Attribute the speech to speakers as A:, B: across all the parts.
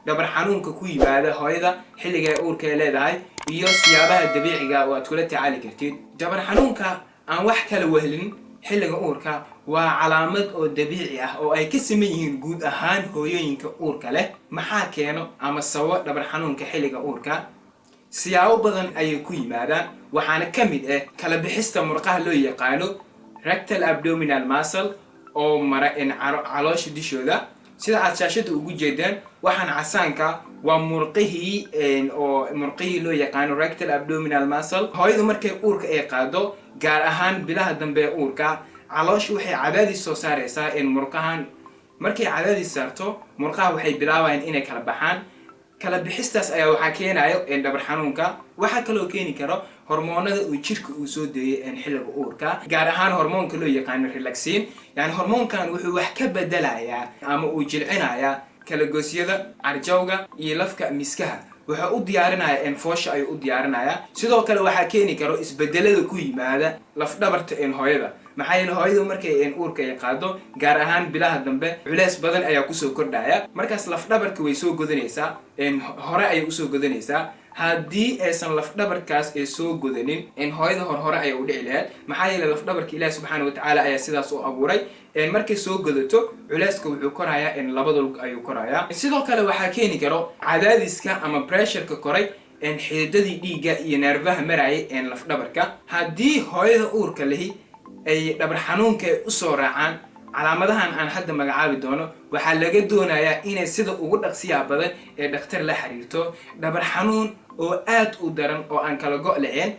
A: Dhabar xanuunka ku yimaada hooyada xilliga ay uurka ay leedahay iyo siyaabaha dabiiciga oo aad kula tacaali kartid. Dhabar xanuunka aan wax kala wehlin xilliga uurka waa calaamad oo dabiici ah oo ay ka saman yihiin guud ahaan hooyooyinka uurka leh. Maxaa keeno ama sababo dhabar xanuunka xilliga uurka? Siyaabo badan ayay ku yimaadaan, waxaana ka mid ah kala bixista murqaha loo yaqaano rectal abdominal muscle oo mara caloosha dishooda. Sida aad shaashada ugu jeedaan, waxaan casaanka waa murqihii oo murqihii loo yaqaano rectal abdominal muscle. Hooyadu markay uurka ay qaado, gaar ahaan bilaha dambe ee uurka, caloosha waxay cadaadis soo saareysaa murqahan. Markay cadaadis saarto, murqaha waxay bilaabayaan inay kala baxaan. Kala bixistaas ayaa waxaa keenayo dhabar xanuunka. Waxaa kaloo keeni karo hormoonada uu jirka uu soo deeyay xilliga uurka, gaar ahaan hormoonka loo yaqaano relaxin. Yani hormoonkan wuxuu wax ka bedelayaa ama uu jilcinayaa kalagoosyada carjawga iyo lafka miskaha. Wuxuu u diyaarinayaa foosha ayuu u diyaarinayaa. Sidoo kale waxaa keeni karo isbedelada ku yimaada lafdhabarta hooyada, maxaa yeele hooyadu markay uurka ay qaado, gaar ahaan bilaha dambe, culeys badan ayaa kusoo kordhaya. Markaas lafdhabarka way soo godanaysaa, hore ayay usoo godanaysaa. Haddii aysan lafdhabarkaas ay soo godanin, hooyada hor hore ayay u dhici lahayd, maxaa yeele lafdhabarka Ilahi subxaana watacaala ayaa sidaas u abuuray. Markay soo godato, culeyska wuxuu korayaa, labada lug ayuu korayaa. Sidoo kale waxaa keeni karo cadaadiska ama pressureka koray xididadii dhiigga iyo neerfaha marayay lafdhabarka. Haddii hooyada uurka lihi ay dhabar xanuunka ay usoo raacaan calaamadahan aan hadda magacaabi doono, waxaa laga doonayaa inay sida ugu dhaqsiyaha badan ee dhakhtar la xiriirto. Dhabar xanuun oo aad u daran oo aan kala go' lahayn,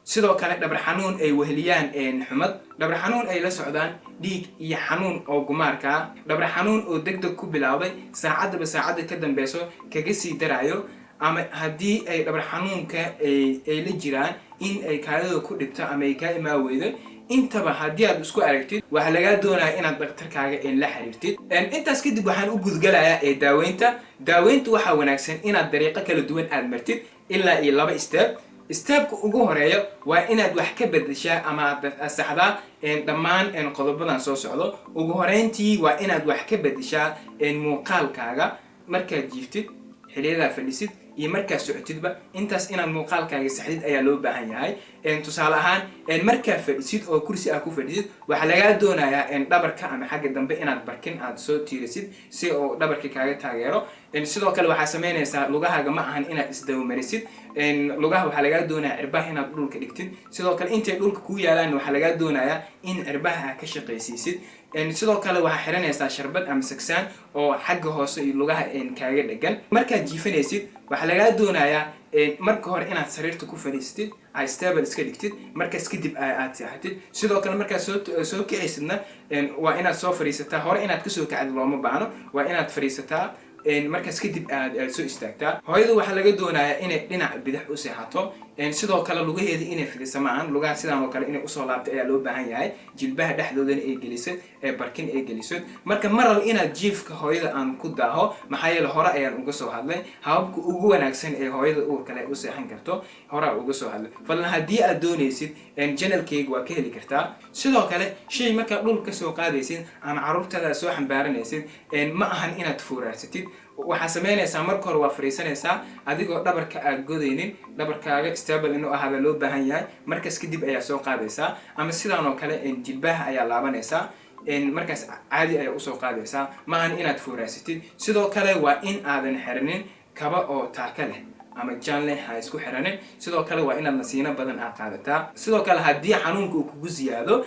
A: sidoo kale dhabar xanuun ay weheliyaan xumad, dhabar xanuun ay la socdaan dhiig iyo xanuun oo gumaarka ah, dhabar xanuun oo deg deg ku bilaabay, saacaddaba saacadda ka dambeyso kaga sii darayo, ama haddii ay dhabar xanuunka ay la jiraan in ay kaadida ku dhibto ama ay kaa imaa weydo. Intaba haddii aad isku aragtid, waxaa lagaa doonaya inaad dhakhtarkaaga la xiriirtid. Intaas kadib waxaan u gudgalayaa ee daaweynta. Daaweynta waxaa wanaagsan inaad dariiqo kala duwan aad martid, ilaa iyo laba step. Stepka ugu horeeya waa inaad wax ka bedeshaa ama aad saxdaa dhammaan qodobadan soo socdo. Ugu horeyntii waa inaad wax ka bedeshaa muuqaalkaaga markaad jiiftid, xiliyadaa fadhisid iyo markaad socotidba. Intaas inaad muuqaalkaaga saxdid ayaa loo baahan yahay. Tusaale ahaan, markaad fadhisid oo kursi aad ku fadhisid, waxaa lagaa doonayaa dhabarka ama xagga dambe inaad barkin aad soo tiirisid si oo dhabarka kaaga taageero. Sidoo kale waxaa sameynaysaa, lugahaaga ma ahan inaad isdabamarisid. Lugaha waxaa lagaa doonaya cirbaha inaad dhulka dhigtid. Sidoo kale intay dhulka kuu yaalaan, waxaa lagaa doonayaa in cirbaha aad ka shaqaysiisid. Sidoo kale waxaa xiranaysaa sharbad ama sagsaan oo xagga hoose iyo lugaha kaaga dhegan. Markaad jiifanaysid, waxaa lagaa doonayaa marka hore inaad sariirta ku fadhiisatid, aad stable iska dhigtid, markaas kadib aad seexatid. Sidoo kale markaad soo kicaysidna, waa inaad soo fadhiisataa. Hore inaad kasoo kacdid looma baahno. Waa inaad fadhiisataa, markaas kadib aad soo istaagtaa. Hooyadu waxaa laga doonayaa inay dhinac bidix u seexato. Sidoo kale lugaheeda inay fidisa maahan. Lugaha sidaan oo kale inay usoo laabtay ayaa loo baahan yahay, jilbaha dhexdoodana ay geliso, ee barkin ay geliso. Marka ma rabo inaad jiifka hooyada aan ku daaho, maxaa yeele hore ayaan uga soo hadlay hababka ugu wanaagsan ee hooyada uur kale u seexan karto. Hore aan uga soo hadlay. Fadlan haddii aad doonaysid, channelkayga waa ka heli kartaa. Sidoo kale shay markaad dhul kasoo qaadaysid ama caruurtaada soo xambaaranaysid, ma ahan inaad fooraarsatid. Waxaa sameynaysaa, marka hore waa fariisanaysaa adigoo dhabarka aad godaynin. Dhabarkaaga stable inuu ahaada loo baahan yahay. Markaas kadib ayaa soo qaadaysaa, ama sidaan oo kale jilbaha ayaa laabanaysaa, markaas caadi ayaa usoo qaadaysaa. Maahan inaad fooraasatid. Sidoo kale waa in aadan xiranin kaba oo taaka leh ama jaan leh, ha isku xiranin. Sidoo kale waa inaad nasiino badan aad qaadataa. Sidoo kale haddii xanuunka uu kugu siyaado,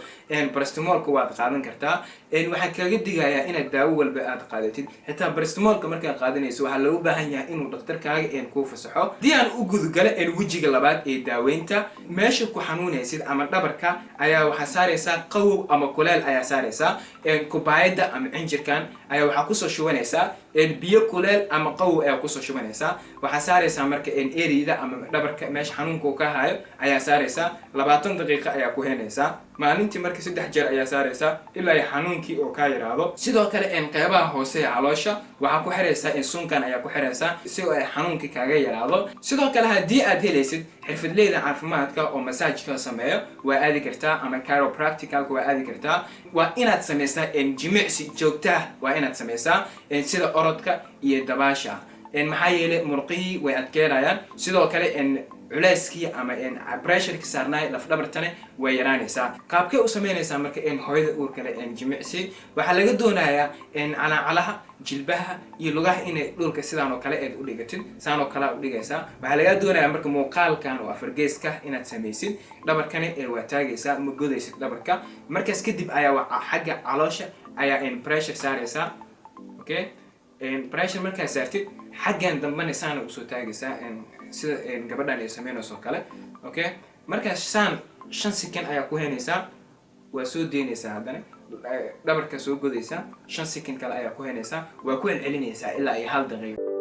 A: paracetamolka waad qaadan kartaa. Waxaan kaga digayaa inaad daawo walba aad qaadatid, xitaa paracetamolka markaad qaadanayso, waxaa loogu baahan yahay inuu dhakhtarkaaga kuu fasaxo. Haddii aan u gudgalo wejiga labaad ee daaweynta, meesha ku xanuunaysid ama dhabarka ayaa waxaa saaraysaa qawow ama kuleel ayaa saaraysaa. Kubaayadda ama cinjirkan ayaa waxaa kusoo shubanaysaa biyo kuleel ama qawow ayaa kusoo shubanaysaa. Waxaa saaraysaa marka ereyda ama dhabarka meesha xanuunka uu ka hayo ayaa saaraysaa. 20 daqiiqa ayaa ku heynaysaa. Maalintii marka saddex jeer ayaa saaraysaa ilaa ay xanuunkii oo kaa yaraado. Sidoo kale qeybaha hoose ee caloosha waxaa ku xiraysaa sunkan ayaa ku xiraysaa si ay xanuunkii kaaga yaraado. Sidoo kale haddii aad helaysid xirfadleyda caafimaadka oo massageka sameeyo, waa aadi kartaa, ama chiropracticalka waa aadi kartaa. Waa inaad samaysaa jimicsi joogtaah, waa inaad samaysaa sida orodka iyo dabaasha. Maxaa yeelay murqihii way adkeynayaan. Sidoo kale culeyskii ama pressureki saarnaay lafdhabartane way yaraanaysaa. Qaabkee u sameynaysaa marka hooyada uurka leh jimicsi? Waxaa laga doonayaa calaacalaha, jilbaha iyo lugaha inay dhulka sidaan oo kale eed u dhigatid. Saan oo kale u dhigaysaa. Waxaa laga doonayaa marka muuqaalkan oo afargeeska inaad samaysid. Dhabarkani waa taagaysaa, ma godaysid dhabarka. Markaas kadib ayaa xagga caloosha ayaa pressure saaraysaa. Okay, pressure markaa saartid, xaggan dambena saana usoo taagaysaa, sida gabadhan ay sameynayso kale. Okay, markaas saan 5 second ayaa ku haynaysaa, waa soo deynaysaa, haddana dhabarka soo godaysaa, 5 second kale ayaa ku haynaysaa. Waa ku celcelinaysaa ilaa iyo hal daqiiqo.